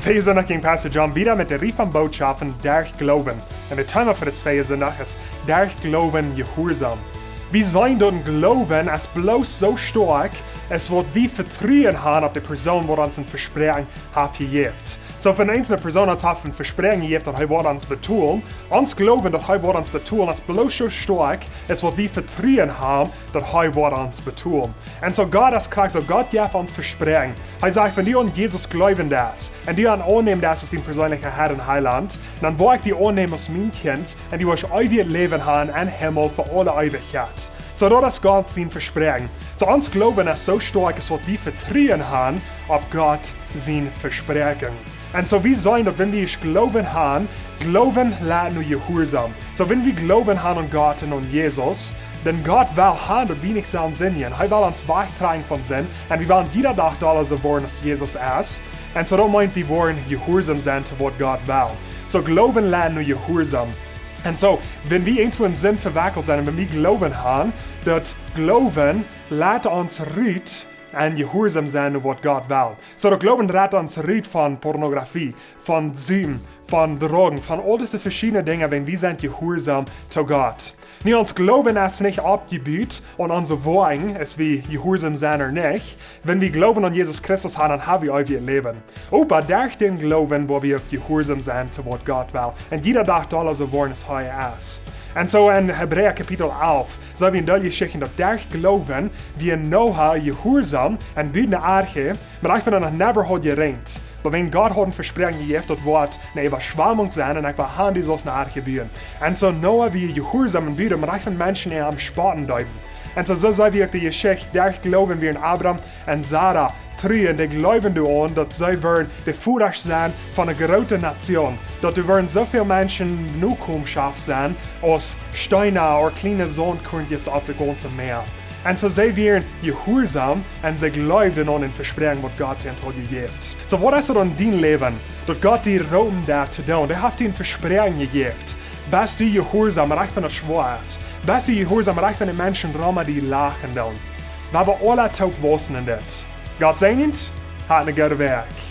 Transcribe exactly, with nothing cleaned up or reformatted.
Vea Sindach jinkj Pastor John wieda met de Rieej von Bootschoften derch Gloowen. Un de Thema fa dis Vea Sindach es derch Gloowen jehuarsom. Wie seenen daut een Gloowen es bloos soo stoakj es waut wie Vetruen han opp de Persoon waut ons een Vespräakjen haft jejäft. Soo wan eene Persoon ons haft een Vespräakjen jejäft daut hee woat ons betolen, ons Gloowen daut hee woat ons betolen es bloos soo stoakj es waut wie Vetruen han daut hee woat ons betolen. Un soo Gott es krakjt soo, Gott jeft ons Vespräakjen. Hee sajcht, wan du aun Jesus jleewen deist un du am aunnämen deist aus dien perseenlicha Herr un Heilaunt, dan woa ekj die aunnämen aus mien Kjint un du woascht eewjet Läwen han em Himmel fa aule Eewichkjeit. Soo daut es Gott sien Vespräakjen. Soo ons Gloowen es soo stoakj es waut wie Vetruen han opp Gott sien Vespräakjen. Un soo wie seenen daut wan wie Gloowen han, Gloowen leit no jehuarsom. Soo wan wie Gloowen han aun Gott un aun Jesus, dan Gott well han daut wie nich sellen sindjen. Hee well ons wajchtrakjen von Sind un wie wellen jieda Dach dolla soo woaren aus Jesus es. Un soo daut meent wie woaren jehuarsom sennen to waut Gott well. Soo Gloowen leit no jehuarsom. Un soo wan wie eenswua en Sind vewekjelt sennen un wan wie Gloowen han, daut Gloowen leit ons rut en jehuarsom sennen no waut Gott well. Soo daut Gloowen rät ons rut von Pornografie, von Sind, von Drogen, von aul dise veschiedne Dinja, wan wie sent jehuarsom to Gott. Nu ons Gloowen es nich oppjebut aun onse Woakjen, aus wie jehuarsom sent ooda nich. Wan wie Gloowen aun Jesus Christus han, dan ha wie eewjet Läwen. Oba derch dän Gloowen woa wie uk jehuarsom sennen to waut Gott well un jieda Dach dolla soo woaren aus hee es. Un soo en Hebräa Kapitel alf, soo wie en dee Jeschicht daut derch Gloowen wia Noah jehuarsom un bud ne Arche, wan hee von noch never haud jereent. Oba wan Gott haud een Vespräakjen jejäft daut woat ne Äwaschwamunk sennen un ekj well han du saust ne Arche buen. Un soo Noah wia jehuarsom un bud, wan hee von Menschen am spotten deeden. Un soo, soo seen wie uk de Jeschicht derch Gloowen wia en Abram un Sara truen, dee jleewden doaraun daut see wudden de Vodasch sennen von ne groote Nation, daut doa wudden soo väl Menschen Nokomen sennen aus Steena ooda kjliene Sauntkjornjes opp daut gaunze Mäa. Un soo see wieren jehuarsom un see jleewden aun een Vespräakjen waut Gott an haud jejäft. Soo waut es daut en dien Läwen daut Gott die roopen deit to doonen? Dee haft die een Vespräakjen jejäft. Best du jehuarsom, rajcht wan daut schwoa es? Best du jehuarsom, rajcht wan de Menschen rom die lachen doonen? Wie haben aula toop wausen en dit. Gott säajent, hat ne goode Wäakj.